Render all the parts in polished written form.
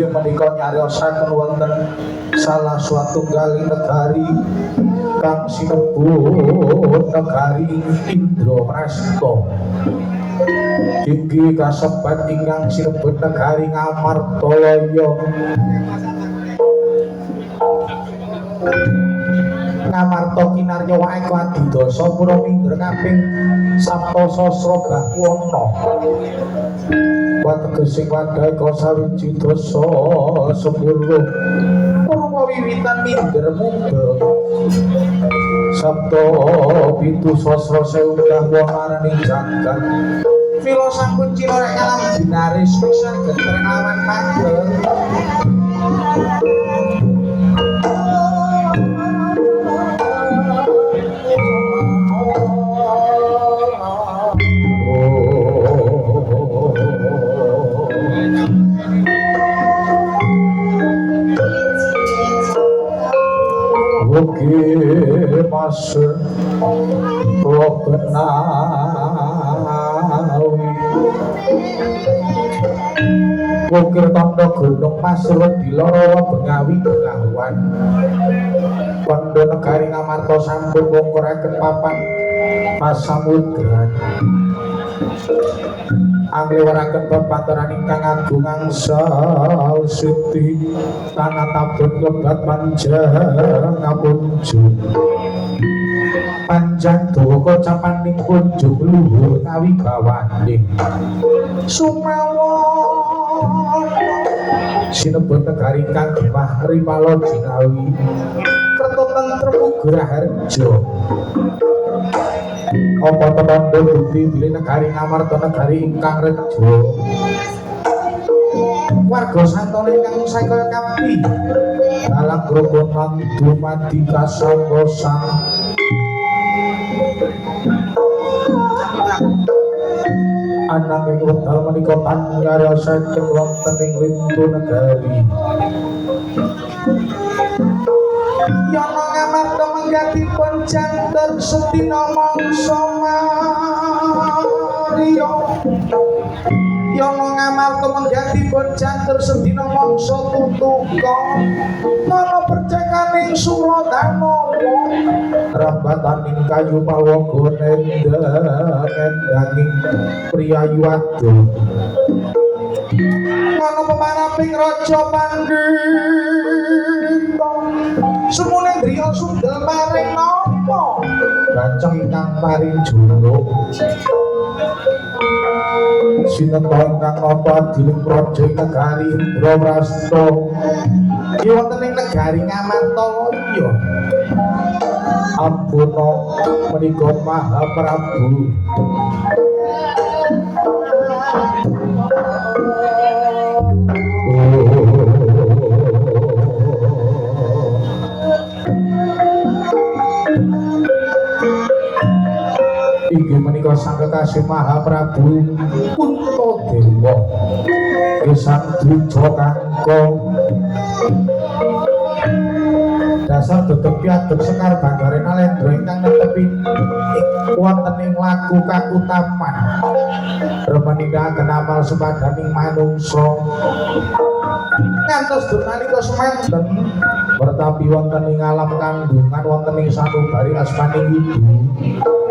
Menika nyariosaken wonten salah satunggaling negari kang sinebut negari Indraprasta. Inggih kasebat ingkang sinebut negari Ngamartalaya. Ngamarta kinarya waeka adidasa pura minder kaping sapta sasra bahuwana. Wategesing wadaka sawiji dasa 10 purwa wiwitan minder mubeng sabta pitu sasra sewu bahuwana jagat. Mila sampun cinorek kalam dinaris pisan getrek awan pagel. Oke mas kula benawi ukir tandha gunung Pasir wedi Larawa Bengawi Bengawan. Kandha negari Ngamarta sampun wungkuraken papan pasamudran. Angliwaraken pepatoran ingkang agung angsal siti tanah tabun lebat panjang ngapunjung. Panjang dawa kocapaning kunjung luhur kawibawaning Sumawana sinebut negari ingkang gemah ripala jinawi kerta tentrem uga raharja. Apa tetandha bukti bilih negari Ngamarta negari ingkang reja. Warga santana ingkang sakaya kapti dalang grogon lan dumadi kasantosan. Ananging wekdal menika tan nyariosaken wonten ing lintu negari. Yana Ngamarta menggatipun janten sedina mangsa mariya. Yana Ngamarta menggatipun janten sedina mangsa tutuka. Nana percekaning Suradanawa rambataning kayu palwaga nendang endanging priyayu ado. Ana pemaraping raja pandhita semune griya sundel paring napa ganceng ingkang paring juluk. Sinten ingkang nata adiling praja ing negari Indraprasta? Ki wonten ing negari Ngamartalaya. Ampuna menika Maha Prabu. Inggih menika sang kekasih Maha Prabu Puntadewa. Gesang Dwija Kangka. Dasar dedeg piadeg sekar Banggare Nalendra ingkang netepi wonten ing laku kakutaman. Remen nindakaken amal sepadaning manungsa. Ngantos nalika semanten mertapi wonten ing alam kandungan wonten ing sanubari asmaning ibu.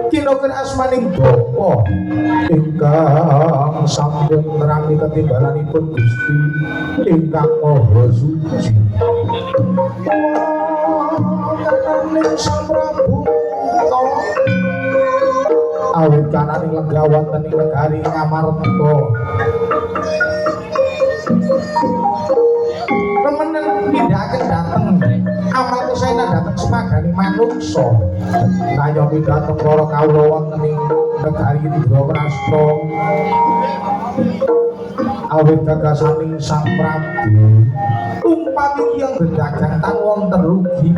Kinokir asmaning bapa ingkang sampun nerangi ketimbalanipun Gusti ingkang Maha Suci. Kananing Sang Prabu awit kananing lenggah wonten ing negari Ngamarta. Remenen nindakaken dhateng amal kesaenan dhateng semaganing manungsa. Ngayomi dhateng para kawula wonten ing negari Indraprasta. Awit gagasaning Sang Prabu umpami tiyang gedagang tan wonten rugi.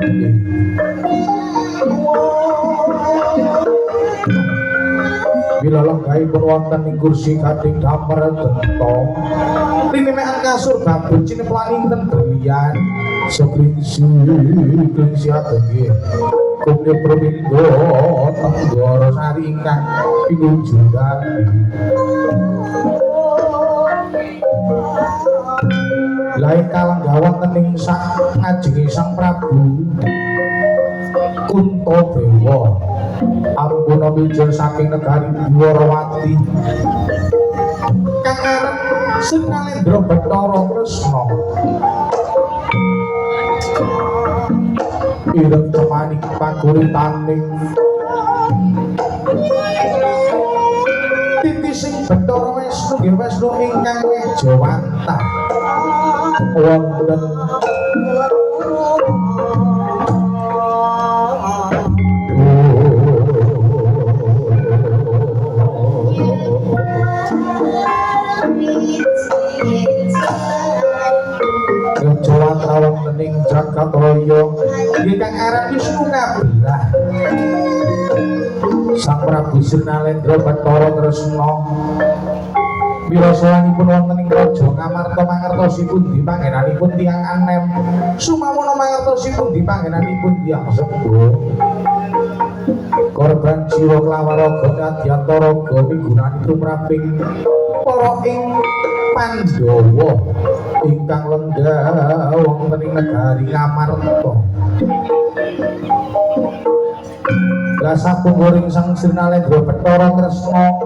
Mila lenggahipun wonten ing kursi gading damar denta. Linimekan kasur babut cineplaning ten berlian. Seklingsi klingsi agenge. Kumne promindo tenggara sari ingkang pinunjulani. Lah ing kalenggahan wonten ing sak ngajenge Sang Prabu Kuntadewa ampun mijil saking negari Dwarawati kang aran Sri Nalendra Bathara Kresna. Ireng cemaning paguritaning titising Bathara Wisnu nggih Wisnu ingkang ngejawantah wonten ngejawantah wonten ing jagat raya nggih kang aran Wisnu kabelah. Sang Prabu Sri Nalendra Bathara Kresna mirasawanipun wonten ing raja Ngamarta mangertosipun di panggenanipun tiyang anem sumawana mangertosipun di panggenanipun tiyang sepuh. Korban jiwa kelawan raga ngadyanta raga migunani tumraping para ing Pandhawa ingkang lenggah wonten ing negari Ngamarta. Lah sapungkuring Sang Sri Nalendra Bathara Kresna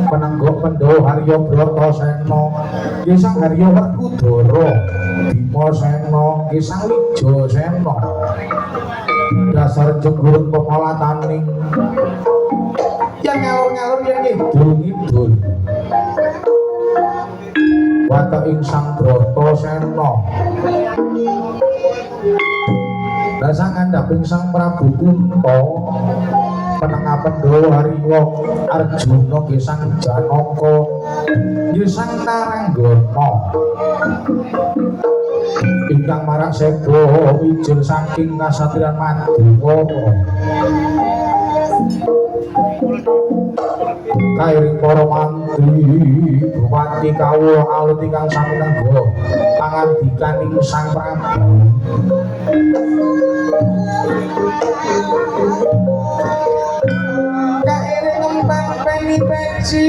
penenggok Pandhawa Harya Bratasena nggih Sang Harya Werkudara Bima Sena nggih Sang Wijayasena dasar jengguring pemalataning yang ngalor-ngalor yang ngidul-ngidul watek ing Sang Bratasena. Lah sang ngandhaping Sang Prabu Kunta penengah Pandhawa Harya Arjuna nggih Sang Janaka nggih Sang Taranggana ingkang marak seda wijil saking kasatriyan Madukara kairing para mantri bupati kawula alit ingkang sami nengga pangandikaning Sang Prabu. Kairing kembang peni peci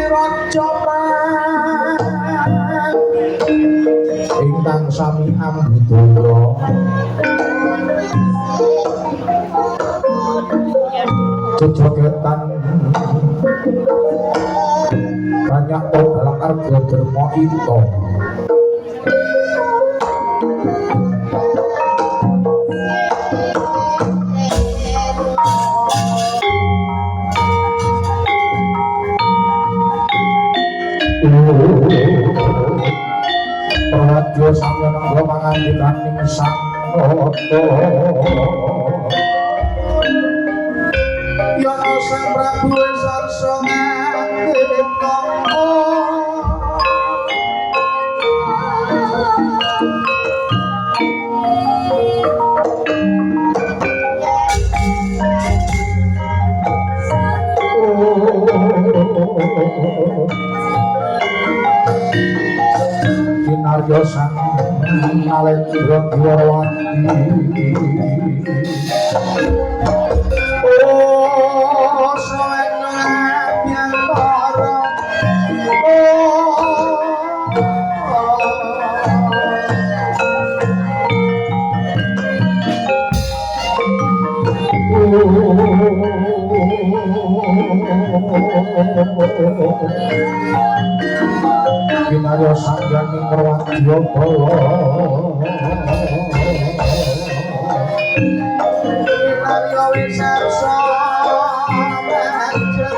raja ingkang sami ambudaya jejogetan banyak to dalam arga derma ita. Prawadya samya nengga pangandikaning Sang Nata. Yana Sang Prabu sarsa ngandika Kinarya Sang Nalendra Dwarawati. Oh sawengabyantara Kinarya sangganing Prawadya bala. Kinarya wisarsa manjat.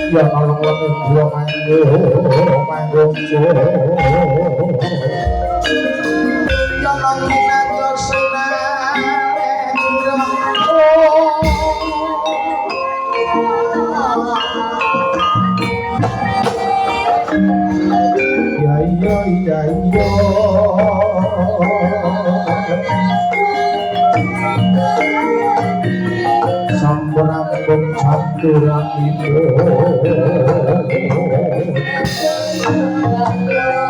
Ya nalung lengen dua manggo manggo. Ya nang kinarya Sinarendra. Ya iya iya iya. Sampun ampun caturanipun.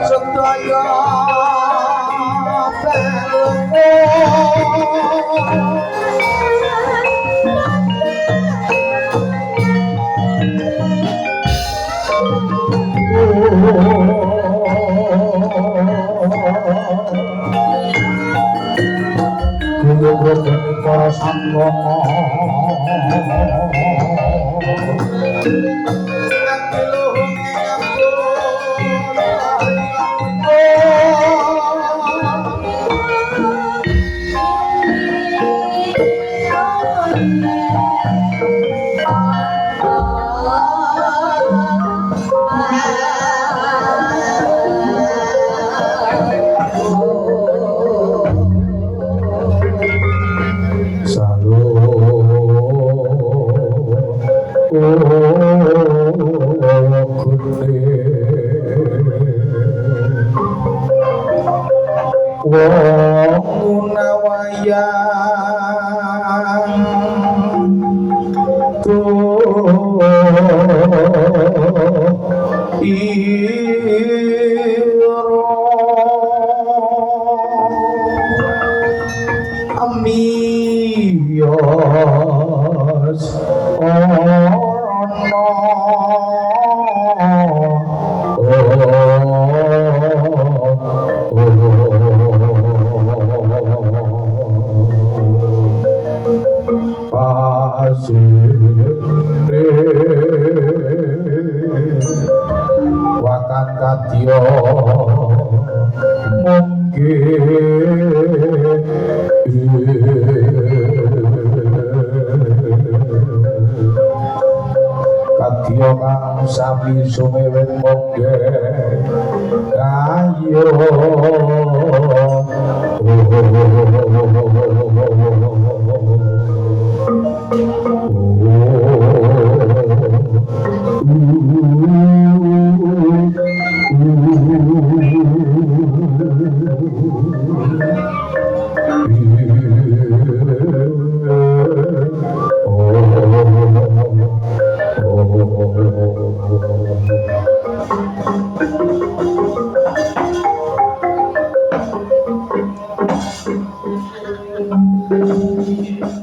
Sedaya para sangga.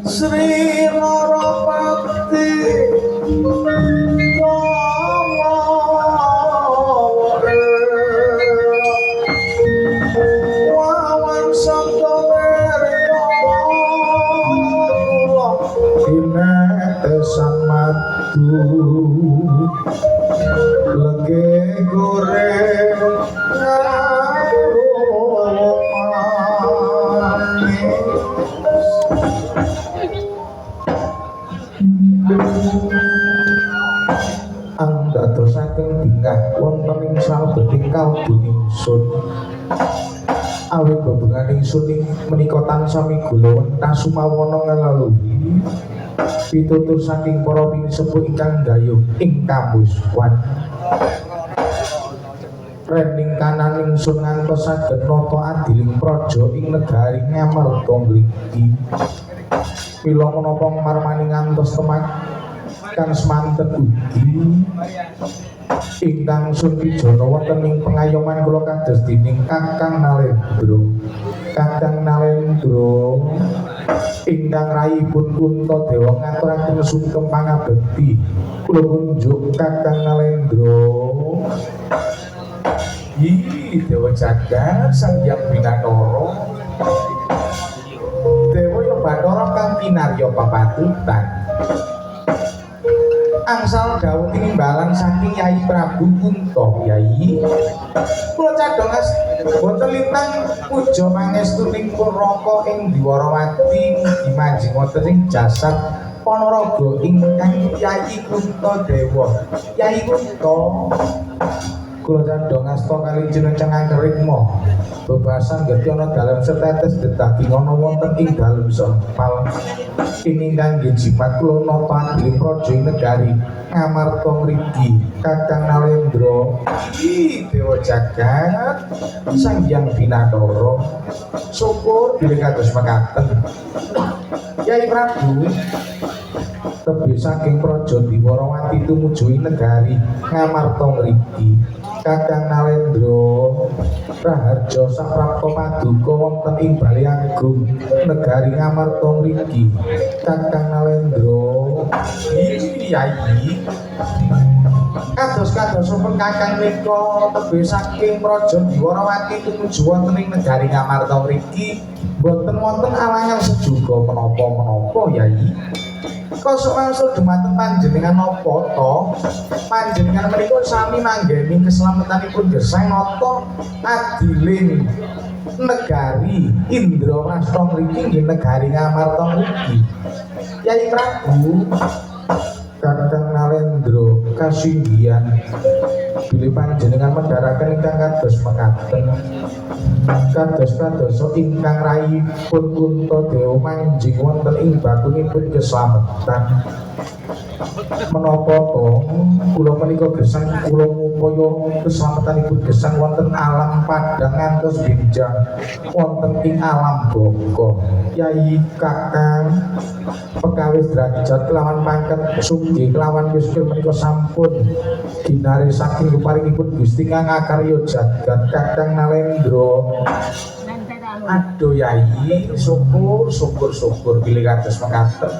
Sri Narapati Wawan Sabda Merya kula dinetesan madu lege goreng andadosaken bingah wonten ing salebeting kalbun ingsun awit bebungan ingsun menika tansah migula wentah sumawana nglaluhi pitutur saking para pinisepuh ingkang gayuh ing kamuswan rening kanan ingsun ngantos saged nata adiling praja ing negari Ngamarta mriki. Mila menapa marmani ngantos temak kang semanten ugi ingkang sun pijana wonten ing pengayoman kula kados dening Kakang Nalendra. Kakang Nalendra ingkang rayipun Kuntadewa ngaturaken sungkem pangabekti kula kunjuk Kakang Nalendra. Ih, Dewa Jagat Sang Hyang Binanara. Dewa ya Bathara kang kinarya papatutan. Angsal dawuh tinimbalan saking Yai Prabu Kunta. Yai, kula cadhong boten lintang puja pangestuning Raka ing Dwarawati mugi manjing wonten ing jasad Panaraga ingkang Yai Kuntadewa. Yai Kunta, Kula candha ngasta kali jeneng cangkang rikma bebasan geti ana dalem setetes dedaging ana wonten ing dalem sempal. Ingkang nggih jimat kula nata adili praja ing negari Ngamarta ngriki. Kakang Nalendra, ih dewa jagat Sang Hyang Binathara, syukur bilih kados mekaten. Yai Prabu, tebih saking praja Dwarawati tumuju ing negari Ngamarta ngriki. Kakang Nalendra, raharja saprapta paduka wonten ing Bale Agung negari Ngamarta ngriki. Kakang Nalendra, Yai, kados-kadosipun kakang nika tebih saking praja Dwarawati tumuju wonten ing negari Ngamarta ngriki boten wonten alangan sejuga menapa-menapa. Yai, kosok wangsul dumateng panjenengan, napa to panjenengan menika sami manggeni keselamatanipun gesang nata adiling negari Indraprasta mriki nggih negari Ngamarta mriki? Yai Prabu, Kakang Nalendra, kasinggihan bilih panjenengan medharaken ingkang kados mekaten. Kados-kadosa ingkang rayipun Puntadewa manjing wonten ing bakunipun keslametan, menapa to kula menika gesang kula ngupaya keslametanipun gesang wonten alam padang ngantos benjang wonten ing alam baka. Yai, Kakang, pekawis derajat kelawan pangkat sugih kelawan miskin menika sampun ginari saking keparingipun Gusti kang akarya jagat. Kakang Nalendra, aduh Yai, syukur syukur syukur bilih kados mekaten.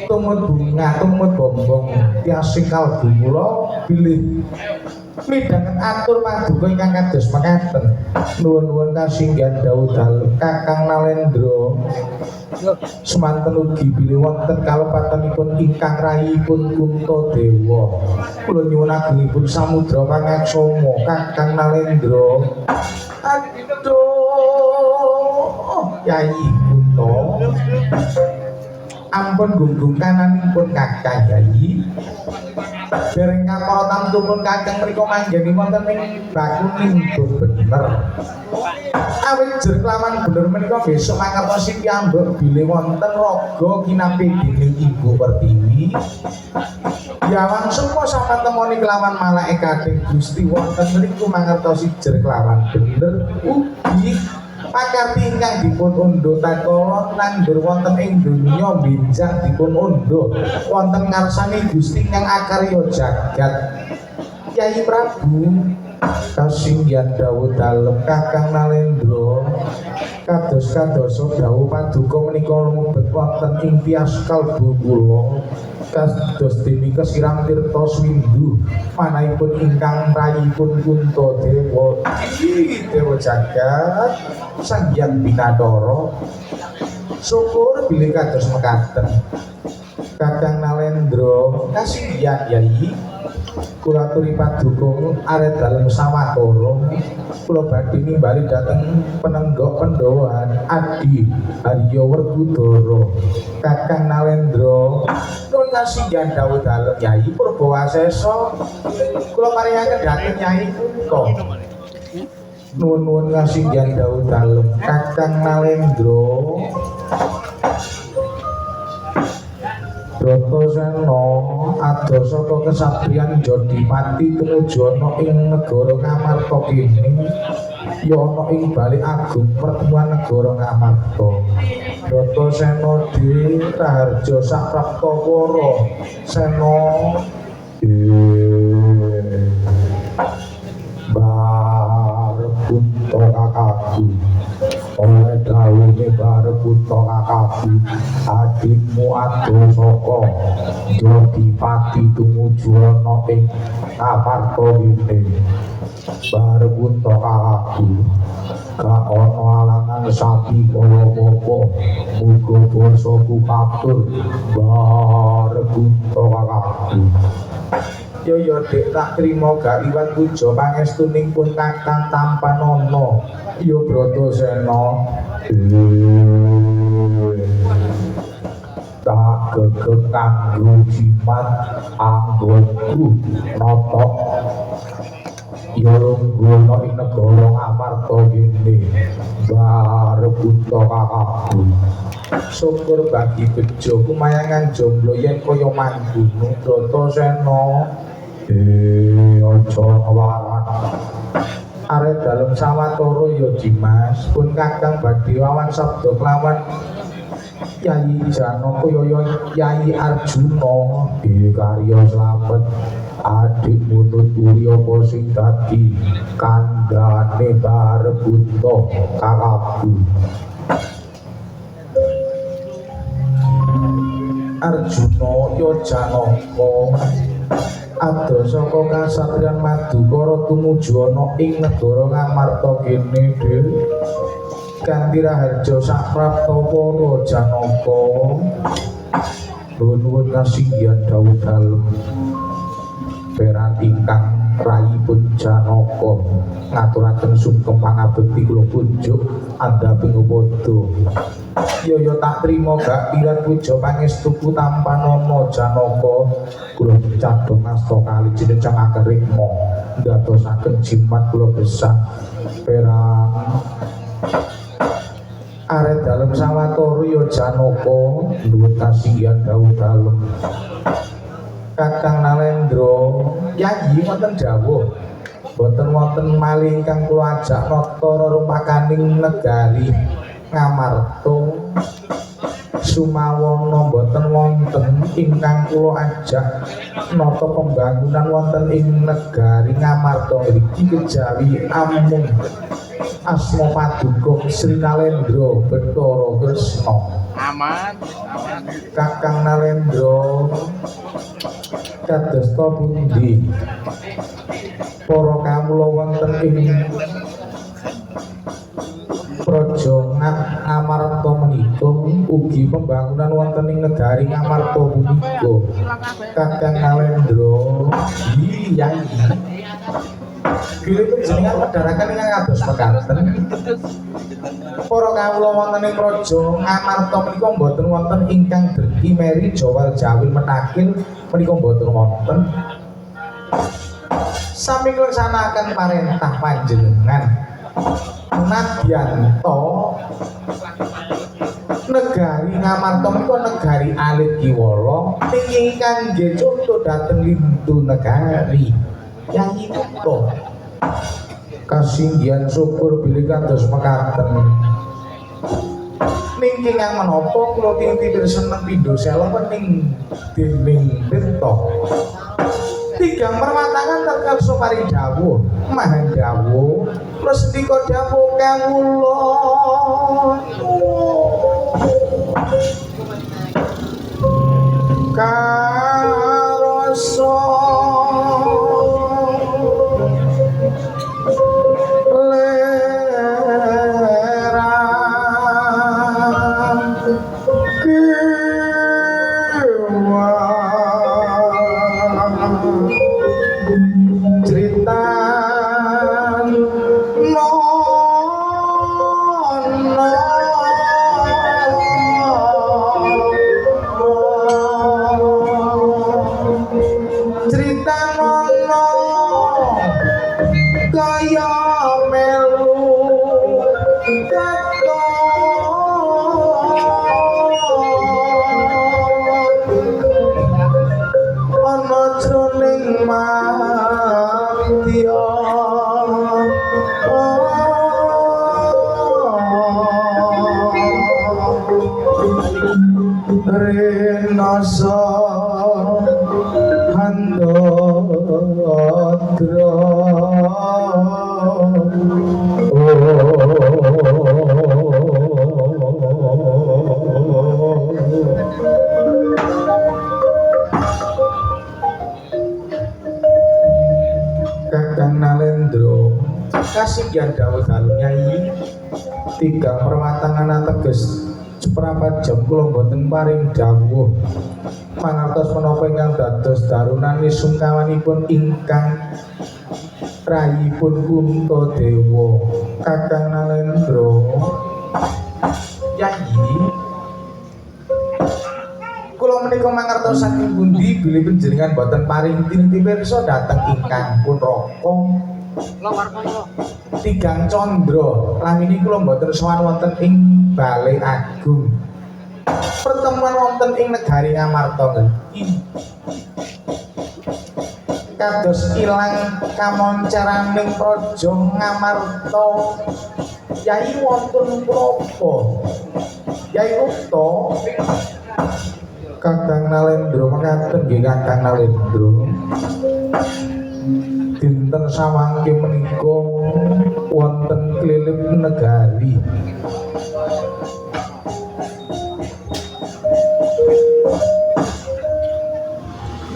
Tumut bunga tumut bombong tiasing kalbu kula bilih midhanget atur paduka ingkang kados mekaten. Nuwun-nuwun kasinggihan dawuh dalem Kakang Nalendra. Semanten ugi bilih wonten kalepatanipun ingkang rayipun Puntadewa. Kula nyuwun agengipun samudra pangaksama. Kakang Nalendra, aduh Yai Kunta, ampun gunggung kananipun Kakang. Yai, dereng kapara tamtupun kakang mriku manggeni wonten ing bakuning bener. Awit jer kelawan bener menika besok mangertosi piyambak bilih wonten raga kinapi dening Ibu Pertiwi. Ya langsung kok sapatemoni kelawan malaikating Gusti wonten mriku mangertosi jer kelawan bener ugi pakarti ingkang dipun undhuh tatkala nandur wonten ing donya benjang dipun undhuh wonten ngarsane Gusti ingkang akarya jagat. Kyai Prabu, kasinggihan dawuh dalem Kakang Nalendra. Kados-kadosa dawuh paduka menika lumebet wonten ing tias kalbu kula kados dene kesiram tirta swindu manahipun ingkang rayipun Puntadewa. Dewa jagat Sang Hyang Binathara, syukur bilih kados mekaten. Kakang Nalendra, kasinggihan Yai. Kula aturi paduka are dalem sawetara kula badhe nimbali dhateng penenggok Pandhawa Adi Arya Werkudara. Kakang Nalendra, nuwun kasinggihan dawuh dalem. Yai, purba wasesa kula paringaken dhateng Yai Kunta. Nuwun-nuwun kasinggihan dawuh dalem Kakang Nalendra. Bratasena adoh saka kesatriyan Jodipati tumuju ana ing negara Ngamarta kene ya ana ing Bale Agung pertemuan negara Ngamarta. Bratasena dhewe raharja saprapta para sena Barpunta kakakku oleh dawuhe Barpunta kakakku adikmu adoh saka Jodipati tumuju ana ing Ngamarta kene. Barpunta kakakku gak ana alangan sapi kaya apa, muga basaku katur. Barpunta kakakku. Yo yo Dik, tak trimo gak liwat puja pangestuning pun Kakang tampanana. Yo Bratasena, tak pagegem kanggo jimat anggonku nata ya lungguh ing negara Ngamarta kene Barebuta kakabhu. Syukur bagi bejo kumayangan jomblo yen kaya manggunung Bratasena. Aja nglawan. Arep dalem sawetara ya Dimas pun Kakang badhe wawan sabda kelawan Yayi Janaka Yayi Arjuna. Karya slamet adik munut uri apa sing dadi kandhane Barebuta kakabhu. Arjuna ya Janaka adoh saka kasatriyan Madukara tumuju ana ing negara Ngamarta kene Dik. Kanthi raharja saprapta para Janaka. Nuwun kasinggihan dawuh dalem peran ingkang rayipun Janaka ngaturaken sungkem pangabekti kula pujuk andhaping upada. Ya ya tak trima gak pirat puja pangestuku tampanana Janaka. Kula cadhong asta kali jinecangaken rikma ndadosaken jimat kula gesang perang. Arep dalem sawetara ya Janaka nuwun kasinggihan dawuh dalem Kakang Nalendra. Yayi wonten dawuh boten wonten malih ingkang kula ajak nata rerumpakaning negari Ngamarta Sumawana boten wonten ingkang kula ajak nata pembangunan wonten ing negari Ngamarta mriki kejawi amung asma paduka Sri Nalendra Bathara Kresna. Aman, aman. Kakang Nalendra kadosta pundi para kawula wonten ing Praja Ngamarta menika ugi pembangunan wonten ing negari Ngamarta punika. Kakang Nalendra iya bilih panjenengan medharaken ingkang kados mekaten. Para kawula wonten ing Praja Ngamarta menika mboten wonten ingkang dreki meri jawal jawil metakil menika mboten wonten. Sami nglaksanakaken parentah panjenengan nadyanto negari Ngamarta menika negari alit kiwala ning ingkang nggih conto dhateng lintu negari Yayi Kutha. Kasinggihan syukur bilih kados mekaten. Ning ingkang menapa kula tinti seneng pindho sela wening dening tirta. Tigang perwatangan terkarsa paring dawuh, mahan dawuh, kula sendika dawuh kawula karasa Kakang Nalendra kasinggihan dawuh dalem Nyai. Tiga perwatangan ateges seprapat jam kula mboten paring dawuh mangertos menapa ingkang dados darunan wisungkawanipun ingkang rayipun Puntadewa. Kakang Nalendra Yayi kula Menika mangertos saking pundi bilih panjenengan boten paring tiniti pirsa dhateng ingkang pun raka Tigang Candra. Lamini kula boten sowan wonten ing Balai Agung. Pertemuan wonten ing negari Ngamarta niki kados ilang kamonceraning praja Ngamarta. Yai wonten punapa? Yai Rupta Kakang Nalendra mekaten nggih Kakang Nalendra. Dinten samangke menika wonten klilip negari.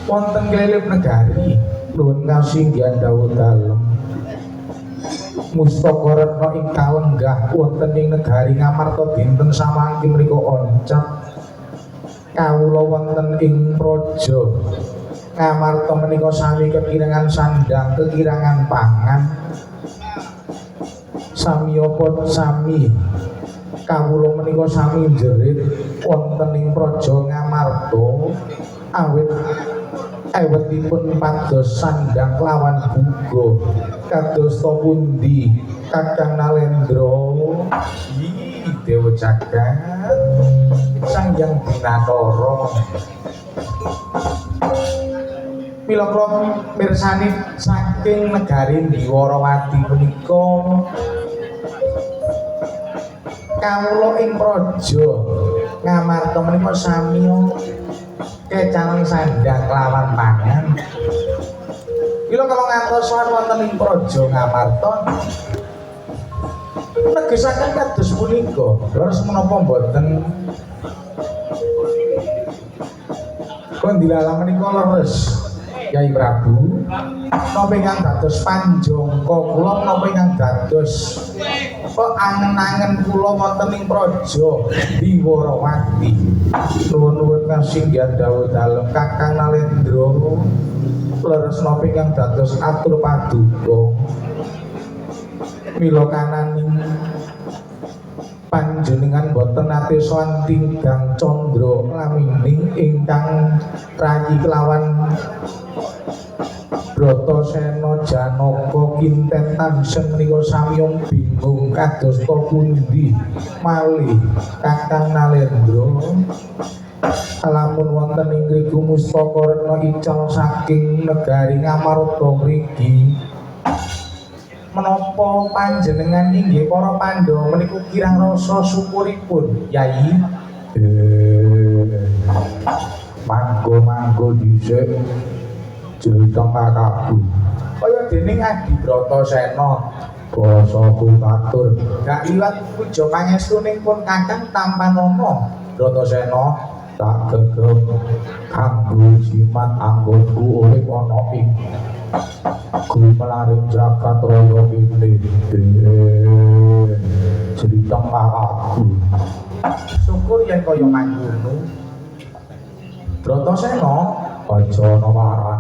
Wonten klilip negari nuwun kasinggihan dawuh dalem. Mustaka retna ingkang lenggah wonten ing negari Ngamarta dinten samangke menika oncap. Kawula wonten ing praja Ngamarta menika sami kekirangan sandang, kekirangan pangan. Sami apa sami kawula menika sami njerit wonten ing praja Ngamarta awit ewetipun pados sandang kelawan buga. Kados ta pundi Kakang Nalendra? Ih, Dewa Jagat Sang Hyang Binatara. Mila kula mirsani saking negari Dwarawati punika kawula ing praja Ngamarta menika samiya kecalan sandang kelawan pangan. Mila kala ngantos sowan wonten ing praja Ngamarta negesaken kados punika. Leres menapa mboten? Kondilala menika leres Yai Prabu. Napa ingkang dados panjangka kula menapa ingkang dados peangen-angen kula wonten ing praja Dwarawati. Nuwun-nuwun kasinggihan dawuh dalem Kakang Nalendra. Leres napa ingkang dados atur paduka? Mila kananing panjenengan boten nate sowan Tigang Candra lamining ingkang rayi kelawan Bratasena Janaka kinten tansah menika samiya bingung kados ta pundi malih Kakang Nalendra. Lamun wonten ing ngriku mustaka retna ical saking negari Ngamarta mriki, menapa panjenengan inggih para Pandhawa menika kirang rasa syukuripun Yai? Mangga-mangga dhisik cerita kakakku. Kaya dening Adi Bratasena basaku katur gak liwat puja pangestuning pun Kakang tampanana Bratasena. Tak gegem kanggo jimat anggonku urip ana ing gumelaring jagat raya kene. Cerita kakakku. Syukur yen kaya mangkono. Bratasena aja ana waran.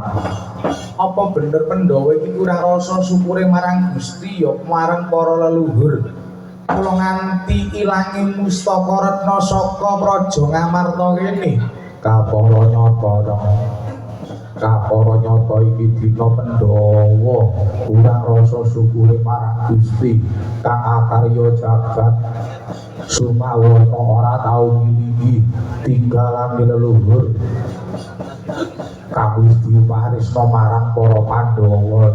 Apa bener Pandhawa iki kurang rasa syukure marang Gusti ya marang para leluhur? Kula nganti ilange mustaka retna saka praja Ngamarta kene. Kapara nyata dong. Kapara nyata iki dina Pandhawa kurang rasa syukure marang Gusti kang akarya jagat sumawana ora tau ngilingi tinggalane leluhur. Kang wis diparisna marang para Pandhawa.